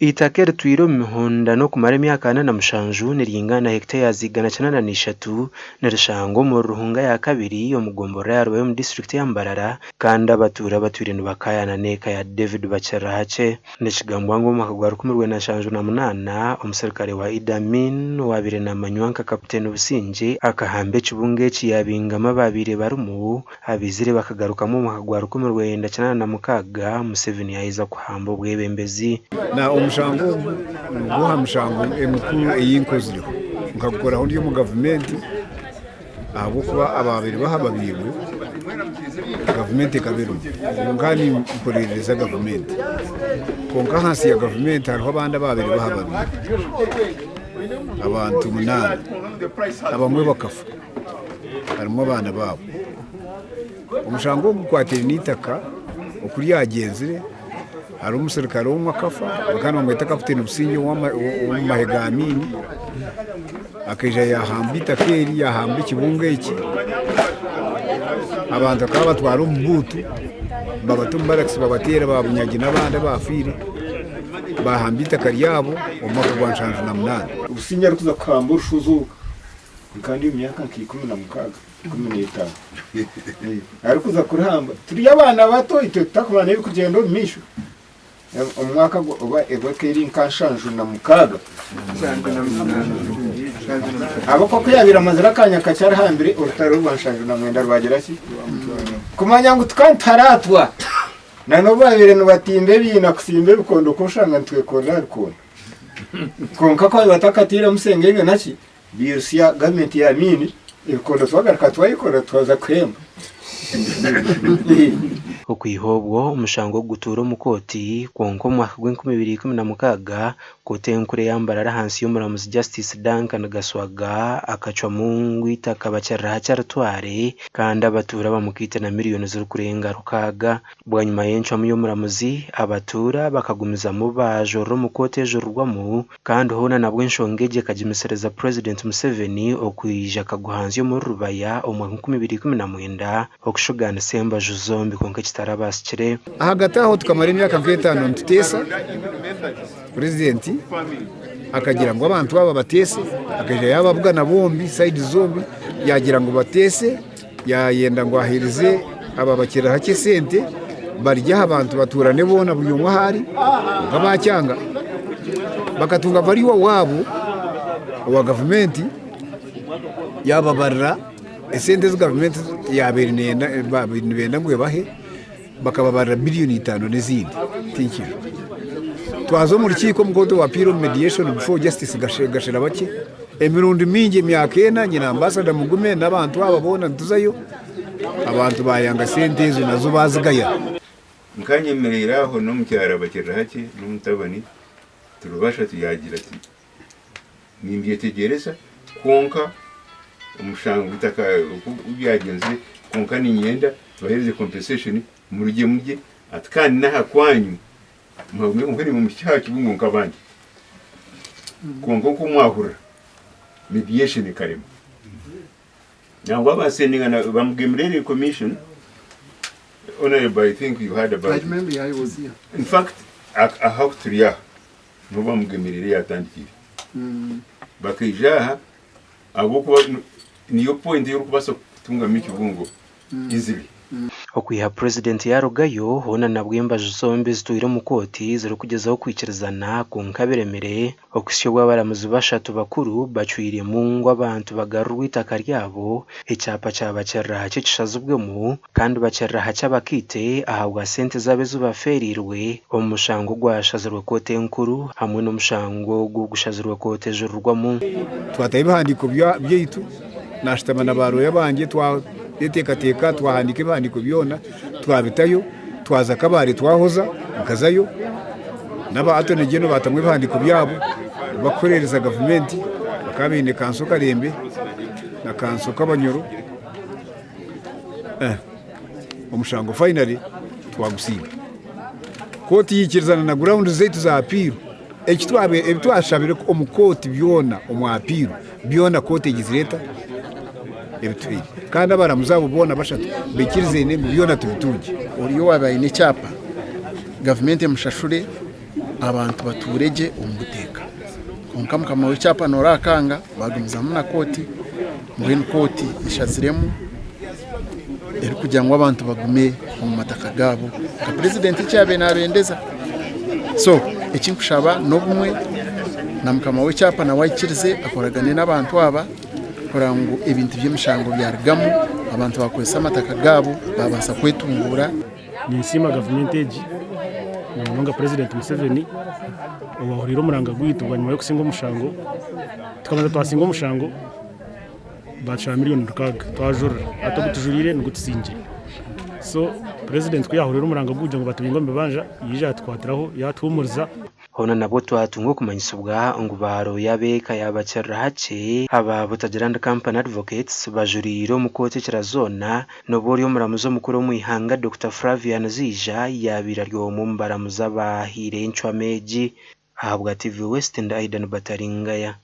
Eitaka eritwire omu mihondano okumara emyaka 47 niringana na hectares 903 nirishangwa omuri Ruhunga ya kabiri omu gomborora ya Rubaya omu disiturikiti ya Mbarara kandi abatuura batwire nibakaayana n'eka ya David Bakirahakye. Nikigambwa ngu omu mwaka gwa 1978 omuserukare wa Idi Amin owaabaire naamanywa nka Kaputeni Busingye akahamba ekibungo eki yaabingamu abaabaire barimu Abaizire bakagarukamu omu mwaka gwa 1986 Museveni yaheza kuhamba obwebembezi. Na omushango ogu nigwo aha mishango emikuru ei nkozireho. Nkagukoraho ndi omu gavumenti ahabw'okuba abaabaire bahababiirwe gavumenti ekaba erimu. Kwonka nimpuriririza gavumenti. Kwonka ahansi ya gavumenti hariho abandi abaabaire bahababiirwe, abantu munaana, abamwe bakafa. Harimu abaana baabo. Omushango ogu gukwataine n'eitaka oku ryagyenzire, hariho omuserukare omwe akafa bakaba nibamweta Kaputeni Busingye ow'omu mahe ga Amiini, akaija yaahamba eitaka eri, yaahamba ekibungo eki, abantu bakaba babatwara omu buutu, babata omu barakisi babateera ba Bunyagi n'abandi abaafiire, baahamba eitaka ryabo omu mwaka gwa 78. Busingye arikuza kuhamba orushozi oru. Nkaba ndi omu myaka nka 16, 15. Arikuza kurihamba turi abaana bato itwe tutakumanya ebirikugyenda omu maisho. Omu mwaka oba eka eri nka 76. Ahabw'okuba ku yaabaire amazire akanya kakye arihambire, orutaro rwa 79 rwagira ki? Kumanya ngu tukaba nituharaatwa. Na n'obu baabaire nibatimba ebiina kusimba ebikondo okwo oshanga nitwekorera aha bikondo. Kwonka ku baabaire batakatairemu sengenge naki, Bairutsya gavumenti ya Amiini ebikondo twagaruka twayekora twaza kuhemba. Okwiha obwo, omushango ogu gutuura omu kooti, kwonka omu mwaka gw'enkumi ibiri ikumi na mukaaga, kooti enkuru eya Mbarara ahansi y'omuramuzi Justice Duncan Gaswaga akacwamu ngu eitaka Bakiriraho aritware kandi abatuura bamukaite na miriyoni zirikurenga rukaaga. Bwanyima y'encwamu y'omuramuzi, abatuura bakagumizamu baajurira omu kooti ejurirwamu Kandi hoona nabwo enshonga egi ekagimisiriza Purezidenti Museveni okwija akaguhanzya omuri Rubaya omu mwaka 2019 okushugaanisa embaju zombi kwonka ekitarabaasikire. Ahagati aho tukamara emyaka nk'etaano nituteesa, Purezidenti akagira ngu abantu aba bateese, akaija yaababugana bombi sayidi zombi yaagira ngu bateese, yaayenda ngu aheereze aba bakiri hakye esente barye aha bantu batuurane boona buri omwe ahu ari, kwonka baakyanga. Bakatunga valuer waabo owa gavumenti yaababarira esente ezi gavumenti yaabaire neeyenda baabaire nibenda ngu ebahe, bakababarira biriyoni itaano n'ezindi tinkiri. Twaza omu rukiiko omu court of appeal omu mediation before Justice Gashirabakye, emirundi mingi emyaka ena nyine ambasada Mugume n'abantu aba boona nituzayo, abantu bayanga sente ezo nazo bazigaya. Nkanyemereire aho n'omukyara Bakirihakye n'omutabani turi bashatu yaagira ati, Nimbyetegyereza kwonka omushango gw'eitaka oku byagyenzire kwonka niinyenda tubaheereze compensation murugye murye ati kandi n'aha kwanyu muhagume kwonka naimwe muhikye aha kibungo nk'abandi kwonka oku mwahurira mediation ekarema. Nangwa basendinga na bamugemerere commission honorable I think you heard about I it. remember, yeah, I was here. In fact aha ku turi aha niho bamugemerere yatandikiire. Bakaija aha ahabw'okuba niyo point ei orikubaasa kutungamu ekibungo easily. Okwiha Purezidenti yaarugayo, hoona nabwo embaju zombi zitwire omu kooti zirikugyezaho kwikirizana kwonka biremire okuhitsya obu abaramuzi bashatu bakuru bacwiremu ngu abantu bagarurwe eitaka ryabo, ekyapa kya Bakirira-hakye kishazibwemu kandi Bakirira-hakye abakaite ahabwa sente zaabo ezi bafeereirwe omu mushango ogwashazirwe kooti enkuru hamwe n'omushango ogu ogushazirwe kooti ejurirwamu. Twataho ebihandiiko byaitu, naashutama na baarooya bangye twayeteekateeka twahandiika ebihandiiko byona twabitayo, twaza Kabale twahoza nkazayo n'aba Attorney General baatamu ebihandiiko byabo bakukoreereza gavumenti bakaba baine Kanso Karembe na Kanso Kabanyoro omushango finally twagusinga. Kooti yaikirizana na grounds zaitu za appeal. Eki twabaire ebi twashabire omu kooti byona omu apiiro byona kooti egizire eta ebituhaire kandi abaramuzi abo boona bashatu baikirizaine ngu byona tubitungye. Oriya owaaba aine ekyapa gavumenti emushashure. abantu batuure gye omu buteeka. Kwonka mukama w'ekyapa noorakanga baagumizamu na kooti, mbwenu kooti eshaziremu erikugira ngu abantu bagume omu mataka gaabo nka purezidenti eki yaabaire naabendeza. So eki nkushaba n'obumwe na mukama w'ekyapa nawe aikirize akoragane n'abantu aba kureba ngu ebintu by'emishango byarugamu abantu baakozesa amataka gaabo baabaasa kwetunguura. Ninsiima gavumenti egi na munonga Purezidenti Museveni owahuriire omuranga gwaitu bwanyima y'okusinga omushango. Tukabanza twasinga omushango baatushaba miriyoni rukaaga twajurira hati ogu tujuriire nigwo tusingire. So Purezidenti ku yaahuriire omuranga gwaitu ngu batubinge omu bibanja yaija yaatukwatiraho yaatuhuumuriza. Hoona nabwo twatunga okumanyisibwa ngu baarooya ab'eka ya Bakirira-hakye aba Butagira and Company Advocates bajuriire omu kooti ekira zoona n'obu ori omuramuzi omukuru omu ihanga Dokita Flavian Zeija yaabaire ari omwe omu baramuzi abaahaire encwamu egi. Ahabwa TV West ndi Aidan Bataringaya.